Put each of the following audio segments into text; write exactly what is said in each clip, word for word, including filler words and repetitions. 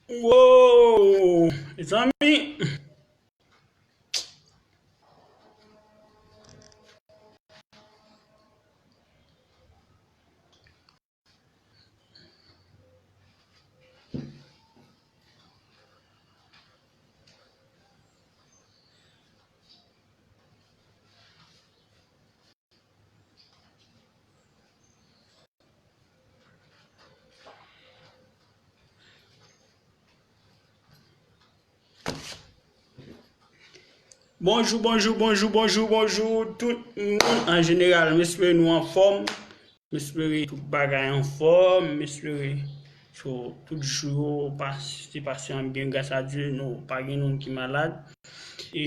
Wow! Mezanmi! Bonjou, bonjou, bonjou, bonjou, bonjou, tout moun an jeneral. M espere nou anfòm. M espere tout bagay anfòm. M espere so, tout jou yo pas- te pase an byen, gras a Dye, nou pa gen noun ki malad. E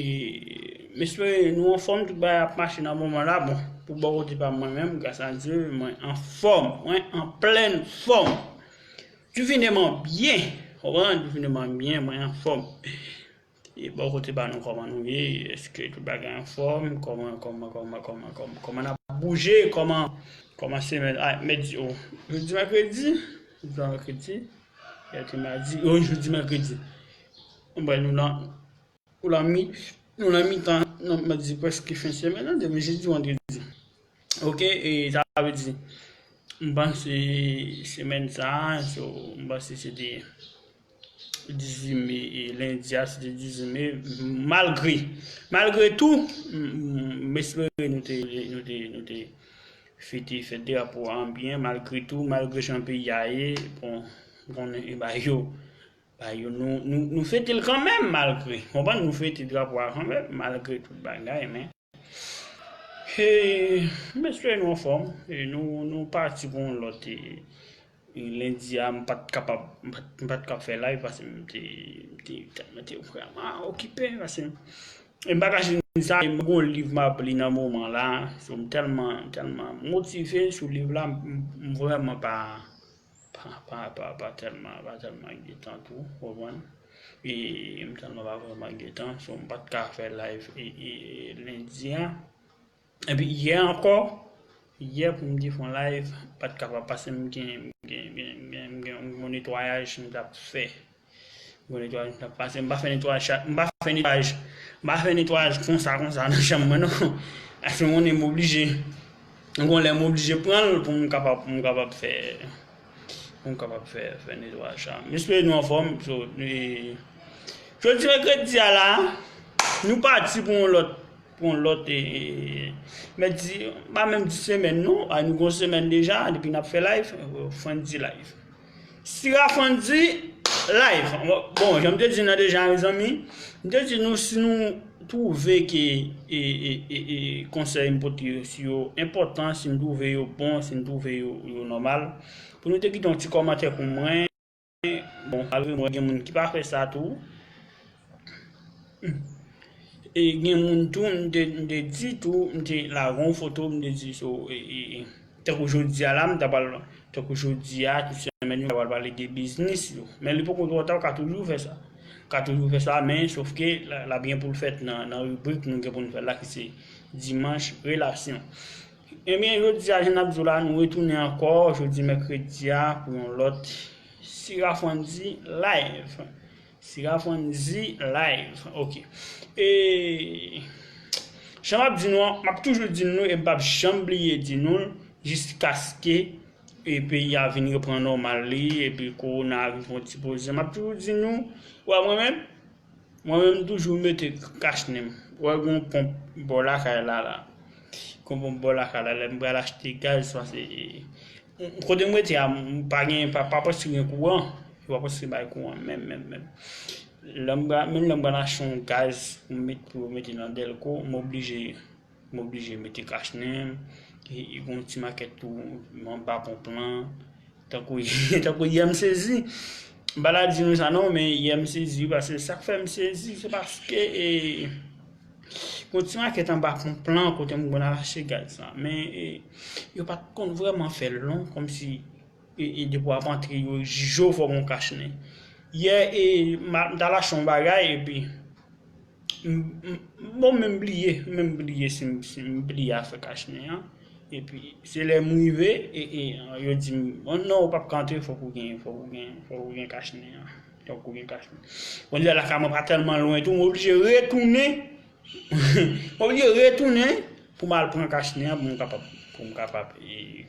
m espere nou anfòm, tout bagay ap mache nan moman la. Bon, pou bò kote pa m, mwen menm, gras a Dye, mwen anfòm, mwen an plèn fòm. Divineman byen, konprann? Divineman byen, mwen anfòm. E bò kote pa nou, kòman nou ye? Èske tout bagay anfòm? Kòman, kòman, kòman, kòman, kòman, kòman n ap bouje? Kòman, kòman semèn? A, mèdi, o. Jodi mèkredi? Jodi mèkredi? Yè te madi? O, jodi mèkredi. Bon, nou nan, nou nan mi, nou nan mitan, nan, m ap di prèske fen semèn nan, depi jedi, vandredi. Ok, e sa vle di, m panse semèn sa a, so, m panse se te dizuit me, e lendi a, se te dizuit me, malgre, malgre tou, m, m, m espere nou te, nou te, nou te fete fèt drapo a byen, malgre tou, malgre jan peyi a ye, bon, m konnen e bagay yo, bagay yo, nou, nou, nou fete l kanmenm, malgre, konprann, nou fete drapo a kanmenm, malgre tout bagay, men E, m espere nou anfòm. E nou, nou pati pou yon lòt, e, e, lendi a, m pa t kapab, m pa t, m pa t kab fè live paske m te, m te, m te vrèman okipe. Paske, e m pa kache di sa, e m gon liv m ap li nan moman la. So, m tèlman, m tèlman motive sou liv la, m, m vrèman pa, pa, pa, pa, pa tèlman, pa tèlman gen tan tou, w konprann? E m tèlman pa vrèman gen tan, so m pa t ka fè live e, e, e lendi a. Epi yè ankò, yè pou m te fè yon live, pa t kapab pase m gen, m gen, m gen, m gen, m gen yon netwayaj m t ap fè. Yon netwayaj m t ap pase, m pa fè netwayaj chak, m pa fè netwayaj, m pa fè netwayaj konsa, konsa nan chanm mwen non. Paske m konnen m oblije. Gon lè m oblije pran l pou m kapab, pou m kapab fè, pou m kapab fè, fè netwayaj sa. M espere nou anfòm. So, e, jodi mèkredi a la, nou pati pou yon lòt, pou yon lòt, e, e, mèdi, m pa menm di semèn non, a nou gon semèn deja, depi n ap fè live, e, Frandy Live. Sira Frandy Live. Bon, jan m te di nan deja, mezanmi, m te di nou, si nou twouve ke, e, e, e, e, konsèy m pote yo, si yo enpòtan, si n twouve yo bon, si n twouve yo, yo nòmal, pou nou te kite yon ti kòmantè pou mwen. Bon, malgre mwen, gen moun ki pa fè sa tou. E gen moun tou, m te, m te di tou, m te lage yon foto, m te di, so, e, e, e, tankou jodi a la, m ta pral, tankou jodi a, tout semèn yo, m ta pral pale de biznis yo. Men li poko twò ta, w ka toujou fè sa. W ka toujou fè sa, men sof ke l, l ap gen pou l fèt nan, nan ribrik nou gen pou n fè la, ki se Dimanch Relasyon. Ebyen, jodi a, jan n ap di w la, nou retounen ankò, jodi mèkredi a, pou yon lòt Sira Frandy Live. Sira Frandy Live. Ok. E, jan m ap di nou an, m ap toujou di nou, e m p ap janm bliye di nou l, jiskaske, e, peyi a vin reprann nòmal li, epi kowona a vin fè yon ti poze. M ap toujou di nou, wè mwen menm, mwen menm, m toujou mete kach nen m. Wè, gon ponp bò lakay la, la. Gon ponp bò lakay la, lè m pral achte gaz, paske, e, kote m rete a, m pa gen, pa, pa prèske gen kouran. Yo pa prèske bay kouran, menm, menm, menm. Lè m pral, menm lè m pral achte yon gaz pou m met, pou yo mete nan dèlko, m oblije, m oblije mete kach nen m. E, e gon ti makèt tou, m anba ponp lan. Tankou, tankou yè m sezi. M pa ta di nou sa non, men yè m sezi, paske sa k fè m sezi, se paske, e, gon ti makèt anba ponp lan kote m konn al achte gaz la. Men, e, yo pa t konn vrèman fè l lon, kòmsi, e, e, depi w ap antre, yo jije w fò w gon kach nen. Yè, e, m a-, m t al achte yon bagay, epi, m, m, bon, men m bliye, men m bliye si m, si m bliye afè kach nen an. Epi, se lè m rive, e, e, yo di m, "Bon, non, ou p ap ka antre, fòk ou gen, fòk ou gen, fòk ou gen kach nen an." Donk, ou gen kach mwen. Bon, di lakay mwen pa tèlman lwen tou, m oblije retounen. M oblije retounen pou m al pran kach mwen an, pou m kapab, pou m kapab, e,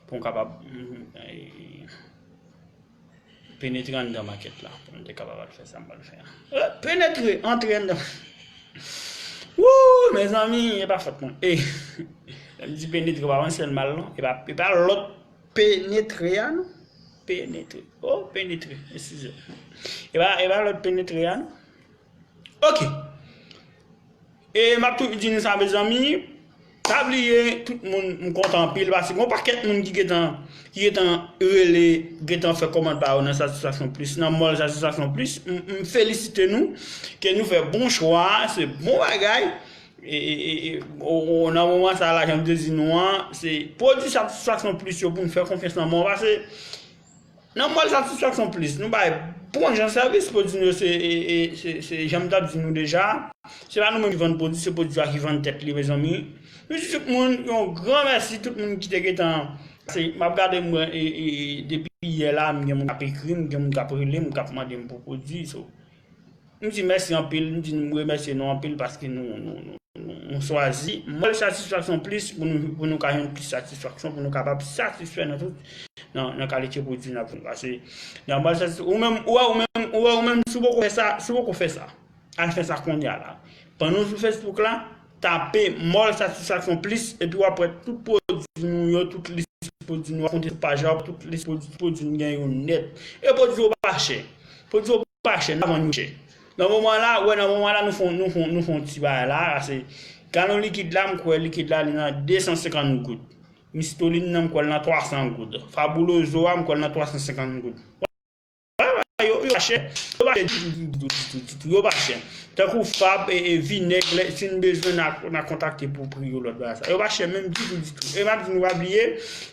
pou m kapab, mm, e, penetre anndan makèt la, pou m te kapab al fè sa m pral fè a. E, penetre, antre anndan. Woo, mezanmi, e pa fòt mwen. E, lè m di penetre, pa yon sèl mal, non. E pa, e pa lòt penetre a, non. Penetre. Oh, penetre. Eskize. E pa, e pa lòt penetre a, non. Ok. E m ap tou di nou sa, mezanmi. Pa bliye, tout moun, m kontan anpil, paske gon pakèt moun ki gentan, ki gentan rele, gentan fè kòmantè pa yo nan Satisfaction Plus, nan mòl Satisfaction Plus. M, m felisite nou, ke nou fè bon chwa, se bon bagay. E, e, e, e, o, o, nan moman sa la, jan m te di nou an, se pwodui Satisfaction Plus yo pou nou fè konfyans nan mòl, paske nan mòl Satisfaction Plus, nou bay bon jan sèvis, pwodui nou yo se, e, e, se, se, jan m t ap di nou deja, se pa nou menm ki vann pwodui, se pwodui a ki vann tèt li, mezanmi. Nou di tout moun yon gran mèsi, tout moun ki te gentan, se, m ap gade, m wè, e, e, depi yè la, m gen moun k ap ekri m, gen moun k ap rele m, k ap mande m pou pwodui, so, m di mèsi anpil, m di m remèsye nou anpil paske nou, nou, nou, nou, nou chwazi mòl Satisfaction Plus pou nou, pou nou ka jwenn plis satisfaksyon, pou nou kapab satisfè nan tout, nan, nan kalite pwodui n ap vann. Paske nan mòl Satis-, ou menm, ou wè, ou menm, ou wè, ou menm, si w poko fè sa, si w poko fè sa, al fè sa kounye a la. Pann nou sou Facebook la, tape mòl Satisfaction Plus, epi w ap wè tout pwodui nou yo, tout lis pwodui nou, w ap konte sou paj la, tout lis pwodui, pwodui nou gen yo nèt. E pwodui yo pa chè. Pwodui yo pa chè, n ap vann yo chè. Nan moman la, wè, nan moman la, nou fè, nou fè, nou fè yon ti bagay la, paske galon likid la, m kwè likid la, li nan de san senkant goud. Mistolin nan, m kwè l nan twa san goud. Fabuloso a, m kwè l nan twa san senkant goud. Wè, wè, yo, yo pa chè. Yo pa chè ditou, ditou, ditou, ditou. Yo pa chè. Tankou fab e, e vinèg, lè, si n bezwen, n a, n a kontakte pou pri yo, lòt bagay sa. Yo pa chè menm ditou, ditou. E m ap di nou pa bliye,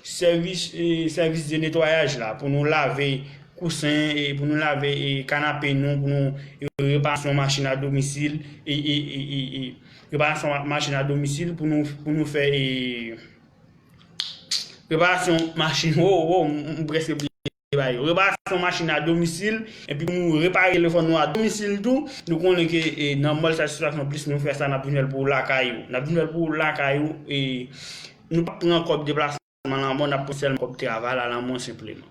sèvis, e, sèvis de netwayaj la, pou nou lave kousen, e pou nou lave, e, kanape nou, pou nou, e, reparasyon machin a domisil, e, e, e, e, e, reparasyon ma-, machin a domisil, pou nou, pou nou fè, e, reparasyon machin, wo, wo, m, m prèske bliye ba yo. Reparasyon machin a domisil, epi pou nou repare telefòn nou a domisil tou, nou konnen ke, e, nan mòl Satisfaction Plus, nou fè sa, n ap vin fè l pou lakay ou. N ap vin fè l pou lakay ou, e nou p ap pran kòb deplasman. Lanmò, n ap pran sèlman kòb travay la, lanmò senpleman.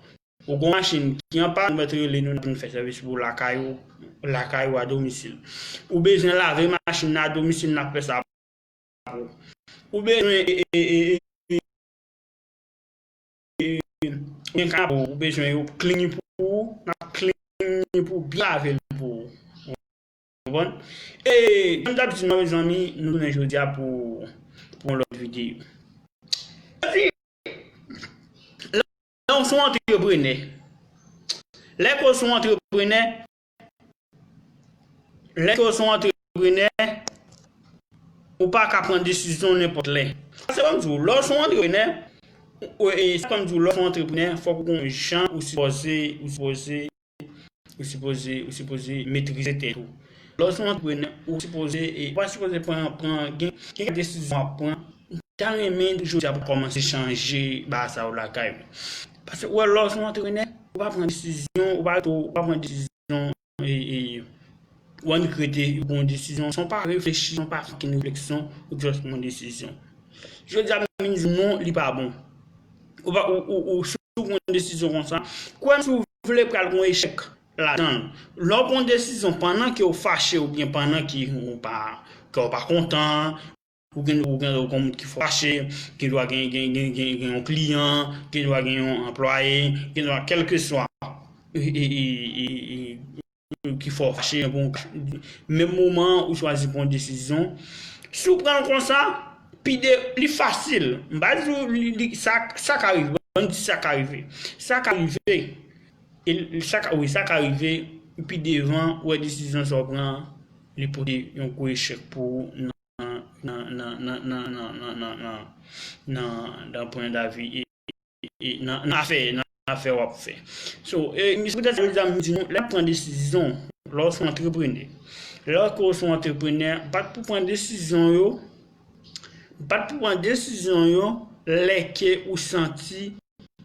Ou gon machin ki an pann, ou mèt rele nou, n ap vin fè sèvis pou lakay ou, lakay ou a domisil. Ou bezwen lave machin nan a domisil, n ap fè sa pou ou. Ou bezwen, e, e, e, e, e, e, ou gen kanape, ou bezwen yo clean pou ou, n ap clean pou ou, byen lave l pou ou. Konprann? E, jan m t ap di nou, mezanmi, nou tounen jodi a pou, pou yon lòt videyo. Epi, lè w se yon antreprenè, lè ke w se yon antreprenè, lè ke w se yon antreprenè, ou pa ka pran desizyon nenpòt lè. Sa se ban m di w, lè w se yon antreprenè, ou, e, sa ban m di w, lè w se yon antreprenè, fòk ou gon jan ou sipoze, ou sipoze Ou sipoze, ou sipoze metrize tèt ou. Lè w se yon antreprenè, ou sipoze, e, ou pa sipoze pran, pran, gen, gen kèk desizyon w ap pran. M ta renmen jodi a pou kòmanse chanje bagay sa yo lakay ou. Paske, ou wè, lè w se yon antreprenè, ou pa pran desizyon, ou pa, ou pa pran desizyon, e, e, ou annik rete, ou pran yon desizyon, san w pa reflechi, san w pa fè okenn refleksyon, ou just pran yon desizyon. Jodi a, m vin di w non, li pa bon. Ou pa, ou, ou, ou, si w pran yon desizyon konsa, kwè m, si w vle pral gon echèk ladan l. Lè w pran desizyon pandan ke w fache oubyen pandan ke w pa, ke w pa kontan, ou gen, ou gen, ou gen moun ki fache, gen dwa gen, gen, gen, gen, gen yon kliyan, gen dwa gen yon anplwaye, gen dwa kèlkeswa, e, e, e, e, e, ki fè w fache, bon, menm moman ou chwazi pran desizyon. Si w pran l konsa, pi de, li fasil. M pa di w li, li, sa, sa ka rive. Ban m di sa ka rive. Sa ka rive. E l-, sa ka, wi, sa ka rive. Pi devan, ou wè desizyon sa w pran, li pote yon gwo echèk pou ou nan, nan, nan pwen davi e, e, nan, nan afè, nan afè w ap fè. So, e, se poutèt sa, mezanmi, m di nou, lè n ap pran desizyon, lè w se yon antreprenè, lè ke w se yon antreprenè, bat pou pran desizyon yo, bat pou pran desizyon yo, lè ke ou santi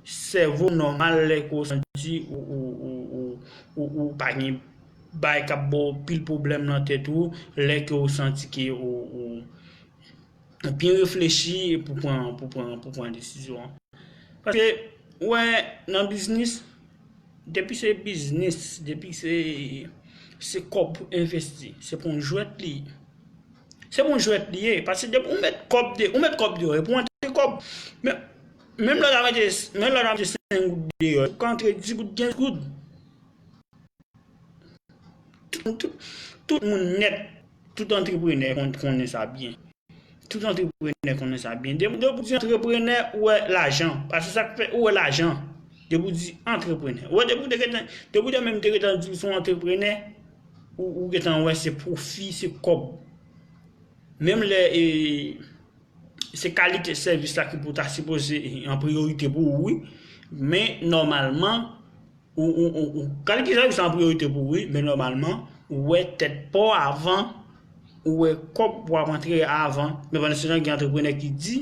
sèvo nòmal, lè ke w santi ou, ou, ou, ou, ou, ou pa gen bagay k ap ba w pil pwoblèm nan tèt ou, lè ke w santi ke ou, ou, ou byen reflechi pou pran, pou pran, pou pran desizyon an. Paske, ou wè, nan biznis, depi se biznis, depi se, se kòb pou envesti, se pa yon jwèt li ye. Se pa yon jwèt li ye, paske depi ou met kòb de, ou met kòb deyò, e pou antre kòb. Men, menm lè w ta mete, menm lè w ta mete senk goud deyò, ou ka antre dis goud, kenz goud. Tout, tout, tout moun nèt, tout antreprenè konn, konnen sa byen. Tout antreprenè konnen sa byen. Depi, depi w di antreprenè, ou wè lajan. Paske sa k fè ou wè lajan. Depi w di antreprenè. Ou wè, depi w te gentan, depi w te menm te gentan di w se yon antreprenè, ou, ou gentan wè se pwofi, se kòb. Menm lè, e, se kalite sèvis la ki pou ta sipoze, e, an priyorite pou ou, wi. Men, nòmalman, ou, ou, ou, ou, kalite sèvis la an priyorite pou ou, wi, men nòmalman, ou wè tèt pa w avan, ou wè kòb pou ap antre avan. Men pandan se tan, gen antreprenè ki di,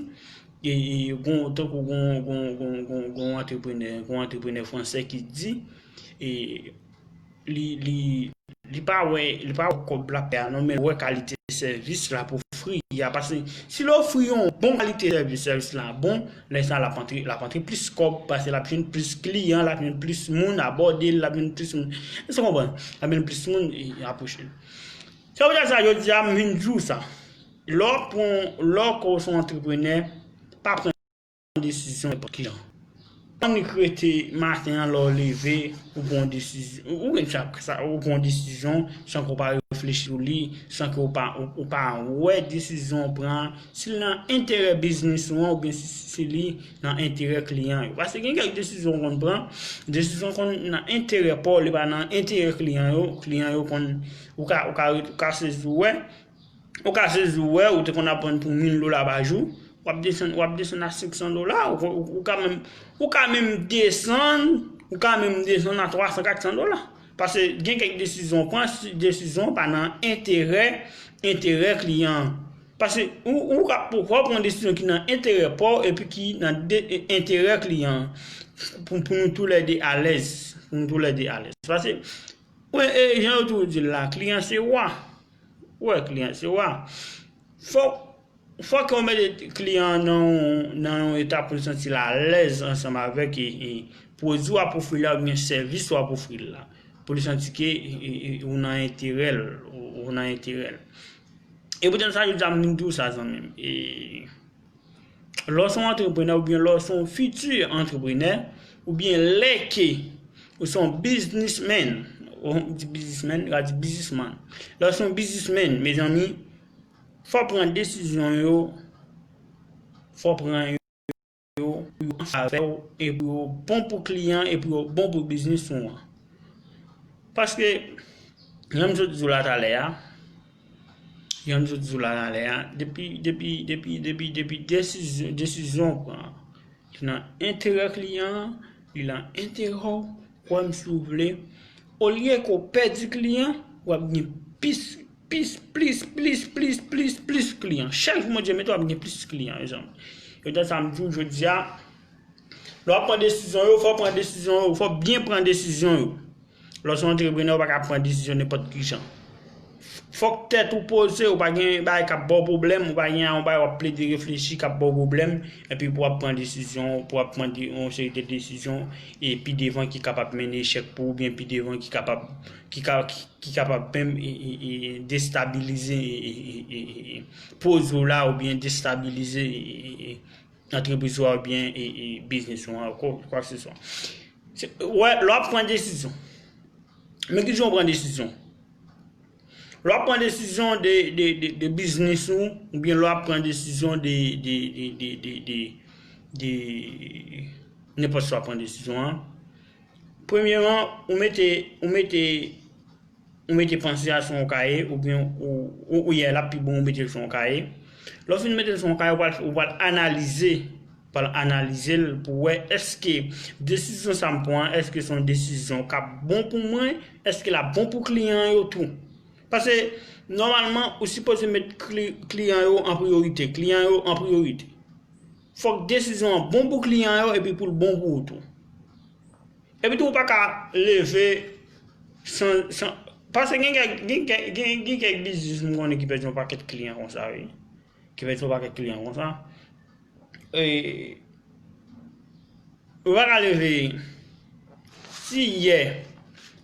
e, e, gon, tankou gon, gon, gon, gon, gon antreprenè, gon antreprenè fransè ki di, e, li, li, li pa wè, li pa wè kòb l ap fè a non, men l wè kalite sèvis l ap ofri a. Paske si l ofri yon bon kalite sèvis, sèvis la bon, lè sa l ap antre, l ap antre plis kòb, paske l ap jwenn plis kliyan, l ap jwenn plis moun abòde l, l ap jwenn plis moun. Èske w konprann? L ap jwenn plis moun, e, apwoche l. Se poutèt sa, jodi a, m vin di w sa. Lè w pran, lè w kwè w se yon antreprenè, pa pran desizyon nenpòt ki jan. Annik rete maten an, lè w leve, ou pran yon desizyon, ou gen sa, sa, ou pran yon desizyon san ke w pa reflechi sou li, san ke w pa, ou, ou pa wè desizyon w pran, si l nan enterè biznis ou an, oubyen si, si li nan enterè kliyan yo. Paske gen kèk desizyon w konn pran, desizyon konn nan enterè pa w, li pa nan enterè kliyan yo, kliyan yo konn, ou ka, ou ka, ou ka sezi w wè, Ou ka sezi w wè, ou te konn ap vann pou mil dola pa jou, w ap desann, w ap desann a senk san dola, ou, ou, ou ka menm, ou ka menm desann, ou ka menm desann a twa san, kat san dola. Paske gen kèk desizyon w pran, si desizyon an pa nan enterè, enterè kliyan an. Paske ou, ou ka, ou ka pran desizyon ki nan enterè pa w epi ki nan de, e, enterè kliyan an. Pou, pou nou toulède alèz. Pou nou toulède alèz. Paske, wè, e, jan yo toujou di l la, kliyan se wa. Ou wè, kliyan se wa. Fòk, fòk ke w mete kliyan an nan yon, nan yon eta pou l santi l alèz ansanm avèk, e, e, pwodui w ap ofri la oubyen sèvis w ap ofri l la. Pou li santi ke, e, e, e, ou nan enterè l, ou, ou nan enterè l. E poutèt sa, jodi a, m vin di w sa, zanmi m. E, Lè w se yon antreprenè oubyen lè w se yon fiti antreprenè, oubyen lè ke ou se yon businessman, ou di businessman, yo ka di businessman. Lè w se yon businessman, mezanmi, fò w pran desizyon yo, fò w pran yo pou yo an favè w, e pou yo bon pou kliyan, e pou yo bon pou biznis ou an. Paske, jan m sot di w la talè a, jan m sot di w la talè a, depi, depi, depi, depi, depi desizyon, desizyon w pran, li nan enterè kliyan an, li nan enterè w, kwè m si w vle, olye ke w pèdi kliyan, w ap gen pis, pis, plis, plis, plis, plis, plis kliyan. Chak jou Bondye mete w ap gen plis kliyan, mezanmi. E dan sa m di w jodi a, lè w ap pran desizyon yo, fò w pran desizyon yo, fò w byen pran desizyon yo. Lè w se yon antreprenè, ou pa ka pran desizyon nenpòt ki jan. Fòk tèt ou poze, ou pa gen bagay k ap ba w pwoblèm, ou pa gen yon bagay w ap plede reflechi k ap ba w pwoblèm, epi pou w ap pran desizyon, pou w ap pran de, yon seri de desizyon, e pi devan ki kapab mennen echèk pou ou, oubyen pi devan ki kapab, ki ka, ki, ki kapab menm, e, e, e, destabilize, e, e, e, e, e, pwodui w la, oubyen destabilize, e, e, e, antrepriz ou a oubyen, e, e, biznis ou an, kwa, kwa ke se swa. Se, wè, lè w ap pran desizyon. Men ki jan w pran desizyon. Lè w ap pran desizyon de, de, de, de biznis ou, oubyen lè w ap pran desizyon de, de, de nenpòt sa w ap pran desizyon an. Premyeman, ou mete, ou mete ou mete panse a sou yon kaye, oubyen ou, ou, ou yè l ap pi bon ou mete l sou yon kaye. Lè w fin mete l sou yon kaye, ou pral, ou pral analize, ou pral analize l pou wè èske desizyon sa m pran an, èske se yon desizyon k ap bon pou mwen, èske l ap bon pou kliyan yo tou. Paske, nòmalman, ou sipoze met kli-, kliyan yo an priyorite, kliyan yo an priyorite. Fòk desizyon an bon pou kliyan yo epi pou l bon pou ou tou. Epi tou, ou pa ka leve, San, san, paske gen kèk, gen kèk, gen, gen kèk biznis m konnen ki pèdi yon pakèt kliyan konsa, wi. Ki pèdi yon pakèt kliyan konsa. E, ou pa ka leve, si yè,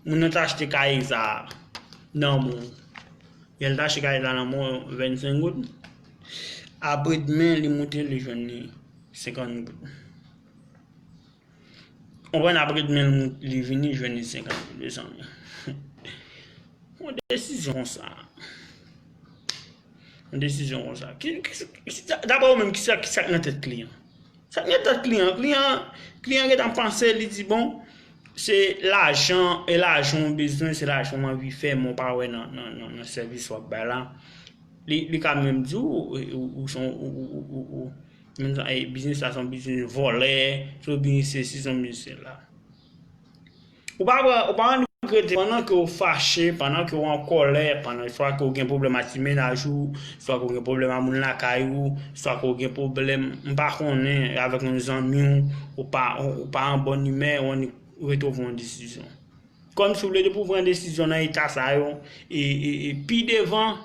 moun nan ta achte kay sa nan men w, yè l ta achte kay sa nan men w vennsenk goud, apre demen, li moute, li jwenn li senkant goud. Konprann, apre demen, li vini, jwenn li senkant goud, mezanmi. Yon desizyon konsa. Yon desizyon konsa. Ki, ki, ki, daprè ou menm, ki sa, ki sa k nan tèt kliyan? Sa k nan tèt kliyan? Kliyan, kliyan gentan panse, li di, bon, se lajan, e lajan w bezwen, se lajan w anvi fè, men w pa wè nan, nan, nan, nan sèvis w ap bay la. Li, li ka menm di w, ou, ou, ou se yon, ou, ou, ou, ou, ou, menm jan, e, biznis la se yon biznis vòlè, se yon biznis sesi, se yon biznis sela. Ou pa pran, ou pa regrete pandan ke w fache, pandan ke w an kòlè, pandan swa ke w gen pwoblèm ak ti mennaj ou, swa ke w gen pwoblèm ak moun lakay ou, swa ke w gen pwoblèm, m pa konnen, avèk yon zanmi w, ou pa, ou, ou pa an bòn imè, ou annik retwouve yon desizyon. Kòmsi w vle depi w pran desizyon nan eta sa yo, e, e, e pi devan,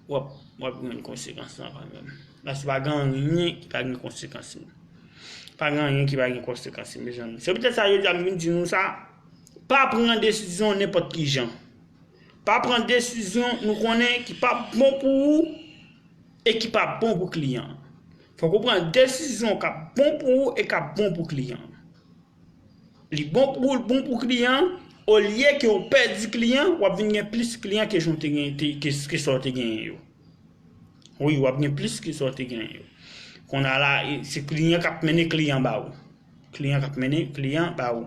w ap, w ap jwenn konsekans lan kanmenm. Paske pa gen anyen ki pa gen konsekans li. Pa gen anyen ki pa gen konsekans li, mezanmi. Se poutèt sa jodi a m vin di nou sa, pa pran desizyon nenpòt ki jan. Pa pran desizyon nou konnen ki p ap bon pou ou e ki p ap bon pou kliyan an. Fòk ou pran desizyon k ap bon pou ou e k ap bon pou kliyan an. Li bon pou ou, l bon pou kliyan an, olye ke w pèdi kliyan, w ap vin gen plis kliyan ke jan w te gen, te, ke, ke sa w te genyen yo. Wi, w ap gen plis ke sa w te genyen yo. Kounye a la, e, se kliyan k ap mennen kliyan ba ou. Kliyan k ap mennen kliyan ba ou.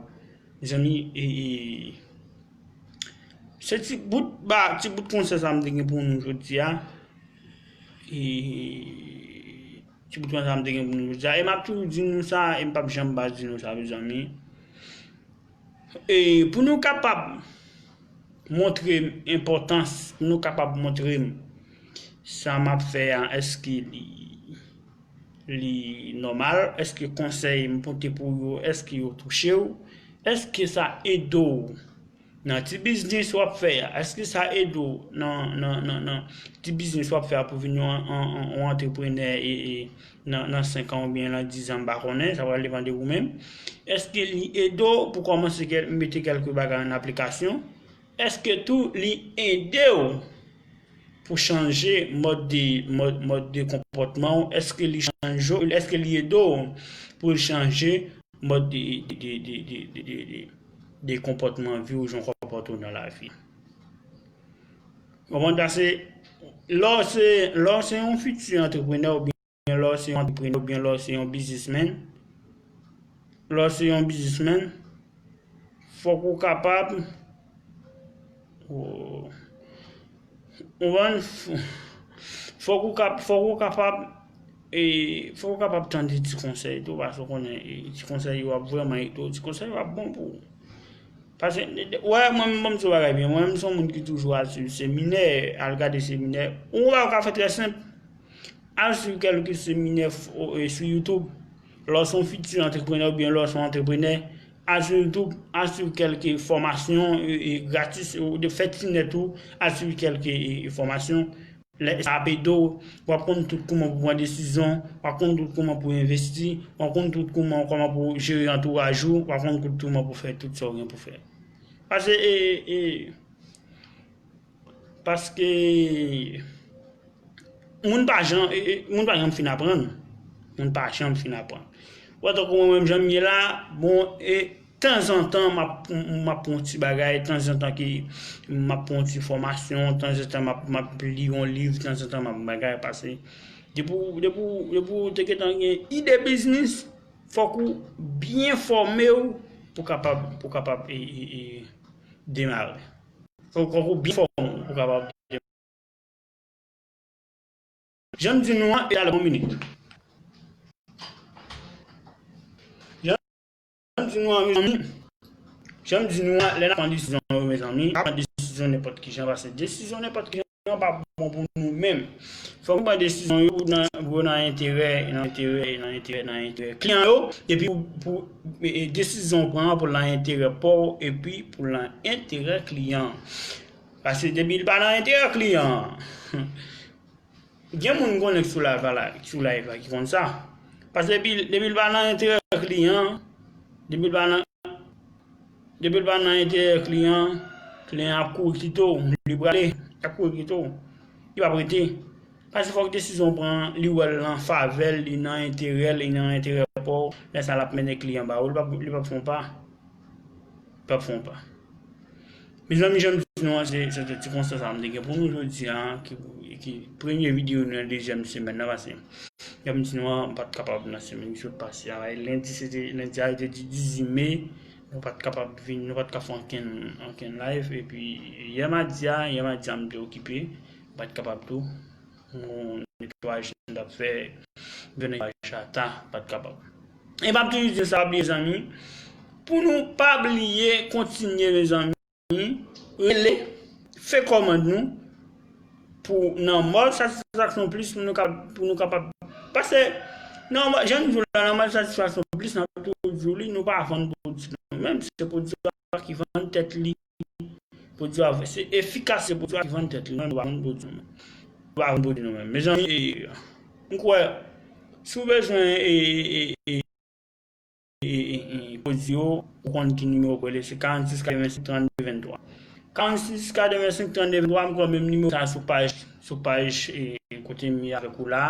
Mezanmi, e, e, se ti bout, ba, ti bout konsèy sa m te gen pou nou jodi a. E, ti bout konsèy sa m te gen pou nou jodi a. E m ap toujou di nou sa, e m p ap janm pa di nou sa, mezanmi. E pou nou kapab montre m enpòtans, pou nou kapab montre m sa m ap fè a, èske li, li nòmal, èske konsèy m pote pou yo, èske yo touche w, èske sa ede w nan ti biznis w ap fè a, èske sa ede w nan, nan, nan, nan ti biznis w ap fè a pou vin yon, yon, yon, yon antreprenè e, e nan, nan senk an oubyen nan diz an, m pa konnen, sa pral depann de ou menm. Èske li ede w pou kòmanse kèl-, mete kèlke bagay an aplikasyon? Èske tou li ede w pou chanje mòd de, mòd, mòd de konpòtman w? Èske li chanje w? Èske li ede w pou l chanje mòd de, de, de konpòtman vi w, jan w konpòte w nan lavi? Konprann sa se, lè w se, lè w se yon fiti antreprenè oubyen lè w se yon antreprenè oubyen lè w se yon biznismenn, lè w se yon biznismenn, fòk ou kapab, ou, ou konprann? Fòk ou kap-, fòk ou kapab, e, fòk ou kapab tande ti konsèy tou, paske w konnen, e, ti konsèy yo ap vrèman ede w, ti konsèy yo ap bon pou ou. Paske, wè, mwen menm, ban m di w bagay byen, mwen menm, m se yon moun ki toujou al swiv seminè, al gade seminè. Ou wè, ou ka fè trè senp. Al swiv kèlke seminè f-, o, e, sou YouTube. Lè w se yon fiti antreprenè oubyen lè w se yon antreprenè, al sou YouTube, al swiv kèlke fòmasyon, e, e, gratis, e, ou de fè ti nèt ou, al swiv kèlke, e, e, fòmasyon. Lè sa ap ede w, w ap konn tout kouman pou pran desizyon, w ap konn tout kouman pou envesti, w ap konn tout kouman, kòman pou jere antouraj ou, w ap konn tout kouman pou fè tout sa w gen pou fè. Paske, e, e, paske moun pa jan-, e, e, moun pa janm fin aprann. Moun pa janm fin aprann. Wè, tankou mwen menm, jan m ye la, bon, e, tanzantan, m ap, m ap pran yon ti bagay, tanzantan ke m ap pran yon ti fòmasyon, tanzantan, m ap, m ap li yon liv, tanzantan, m ap bagay, paske depi w, depi w, depi w te gentan gen ide biznis, fòk ou byen fòme w pou kapab, pou kapab, e, e, e, demare. Fòk, fòk ou byen fòme w pou kapab demare. Jan m di nou an, e talè yon minit. Jan m di nou an, mezanmi, jan m di nou an, lè n ap pran desizyon yo, mezanmi, pa pran desizyon nenpòt ki jan, paske desizyon nenpòt ki jan, an pa bon pou nou menm. Fòk nou pran desizyon yo pou nan, pou nan enterè, nan enterè, nan enterè, nan enterè kliyan yo, epi pou, pou e, e, desizyon w pran an pou nan enterè pa w, epi pou nan enterè kliyan an. Paske depi l pa nan enterè kliyan an, gen moun m konnen ki sou live la, ki sou live la ki konn sa. Paske depi, depi l pa nan enterè kliyan, depi l pa nan, depi l pa nan enterè kliyan, kliyan ap kouri kite w, li prale, l ap kouri kite w. Li p ap rete. Paske fòk desizyon w pran, li wè l nan favè l, li nan enterè l, li nan enterè pa w, lè sa l ap mennen kliyan ba ou, li p ap, li p ap fè w pa. P ap fè yon pa. Mezanmi, jan m di nou an, se, se ti konsèy sa m te gen pou nou jodi a, ki, ki premye videyo nou nan dezyèm semèn nan pase. Jan m di nou an, m pa t kapab nan semèn ki sot pase a. Lendi, se te, lendi a, se te di dizuit me, nou pa t kapab vin, nou pa t ka fè ankenn, ankenn live. Epi, yè madi a, yè madi a, m te okipe, m pa t kapab tou. Yon netwayaj nou t ap fè, yon netwayaj chata, pa t kapab. E m ap toujou di sa, pa bliye zanmi, pou nou pa bliye kontinye mezanmi, rele, fè kòmand nou, pou nan mòd satisfaksyon plis, pou nou kapab, pou nou kapab, paske nan mòd, jan nou di w la, nan mòd satisfaksyon plis, n ap toujou di w li, nou pa vann pwodui nou menm, se pwodui a ki vann tèt li. Pwodui a, se efikas, se pwodui a ki vann tèt li, nou pa vann pwodui nou menm. Nou pa vann pwodui nou menm. Mezanmi, e, m kwè, si w bezwen, e, e, e, e, e, e, pwodui yo, ou konn ki nimewo pou rele, se karannsis katrevensenk trannde venntwa. Karannsis katrevensenk trannde venntwa, m kwè menm nimewo sa sou paj, sou paj, e, kote m ye avèk ou la.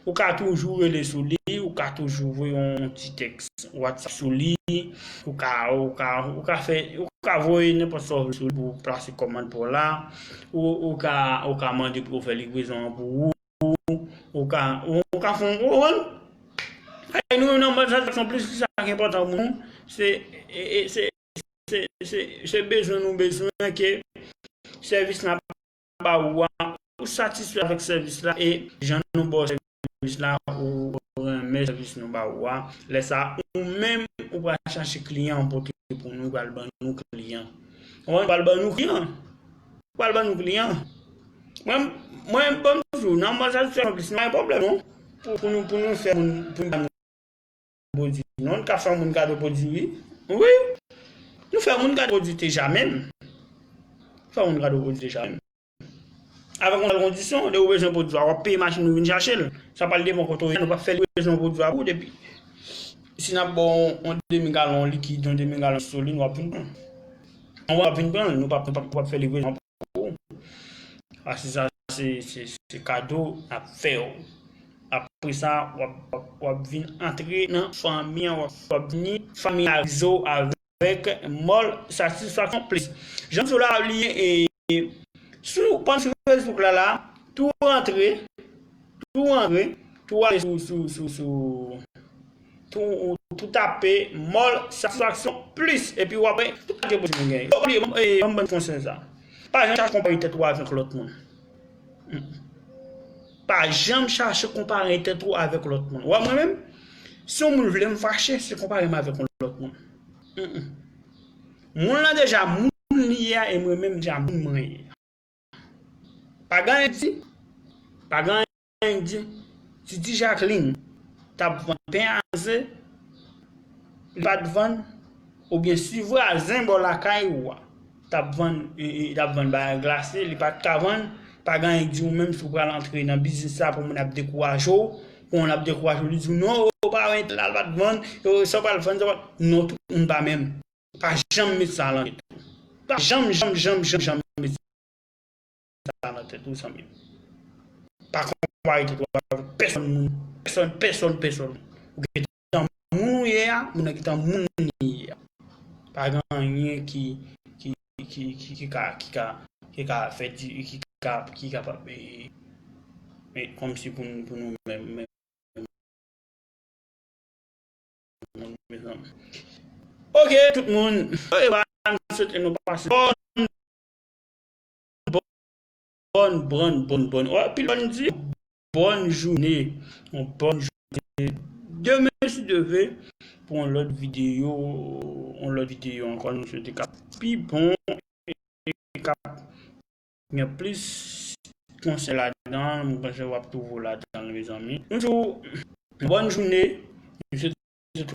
Ou ka toujou rele sou li, ou ka toujou voye yon ti tèks WhatsApp sou li, ou ka, ou ka, ou ka fè, ou ka voye nenpòt sa w vle sou li pou plase kòmand pa w la, ou, ou ka, ou ka mande pou yo fè livrezon an pou ou, ou ka, ou, ou ka fè yon, ou konprann? Ay, nou menm nan mòd satisfaksyon plis, ki sa ki enpòtan pou nou, se, e, e, se, se, se, se bezwen nou bezwen ke sèvis la ba ou a, ou satisfè avèk sèvis la, e jan nou ba w sèvis la, ou renmen sèvis nou ba ou a. Lè sa, ou menm, ou pral chache kliyan pou, pou nou, ou pral ban nou kliyan. Ou pral ban nou kliyan. Ou pral ban nou kliyan. Mwen, mwen, ban m di w, nan mòd satisfaksyon plis, nou pa gen pwoblèm, non. Pou, pou nou, pou nou fè moun, pou nou ba nou pwodui. Non, n ka fè moun kado pwodui, wi. Wi. Nou fè moun kado pwodui deja menm. Fè moun kado pwodui deja menm. Avèk yon sèl kondisyon, lè ou bezwen pwodui a, w ap peye machin ou vin chache l. Sa pral devan kote w ye, nou p ap fè livrezon pwodui a pou ou depi. Si n ap ba w yon demi galon likid, yon demi galon solid, w ap vin pran l. W ap vin pran l, nou p ap, nou p ap, nou p ap fè livrezon pou ou. Paske sa, se, se, se kado n ap fè w. Apre sa, w ap, w ap, w ap vin antre nan fanmi an, w ap, w ap vini familyarize w avèk mòd satisfaksyon plis. Jan m di w la, li, e, sou, pann sou Facebook la, la, tou rantre, tou rantre, tou ale sou, sou, sou, sou, tou, tou tape mòd satisfaksyon plis, epi w ap wè tout kalite pwodui nou genyen. Yo, e, ban m ban n konsèy sa. Pa janm chache konpare tèt ou avèk lòt moun. Mm. Pa janm chache konpare tèt ou avèk lòt moun. Ou wè mwen menm, si yon moun vle m fache, se konpare m avèk yon lòt moun. Mm. Moun lan deja moun li ye a, e mwen menm deja moun mwen ye a. Pa gen anyen di, pa gen anyen di. Si Ti Jacqueline t ap vann pen a ze, li pa t vann, oubyen si vwazen bò lakay ou a t ap vann, e, e, t ap vann bagay glase, li pa t ka vann, pa gen anyen k di ou menm si w pral antre nan biznis sa pou moun ap dekouraje w, pou moun ap dekouraje w, li di w non, ou pa wè entèl la, l pa t vann, e, sa w pral vann, sa w pral, non, tout moun pa menm. Pa janm met sa nan tèt ou. Pa janm, janm, janm, janm, janm met sa nan tèt ou, zanmi m. Pa konpare tèt ou avèk pèsonn moun, pèsonn, pèsonn, pèsonn. Ou gentan moun ou ye a, moun nan gentan moun li ye a. Pa gen anyen ki, ki, ki, ki, ki ka, ki ka, ki ka fè di, ki ka, ki kapab, e, e, kòmsi pou nou, pou nou menm, menm. Moun, mezanmi. Ok, tout moun. E ba, m swete nou pase bòn, bòn, bòn, bòn, bòn. Wè, pi bòn di, bòn jounen. Yon bòn jounen. Demen, si Dye vle, pou yon lòt videyo, yon lòt videyo ankò, nou swete k ap pi bon e k ap gen plis konsèy ladan l, mwen panse w ap twouve w ladan l, mezanmi. Nou di w, bòn jounen, nou swete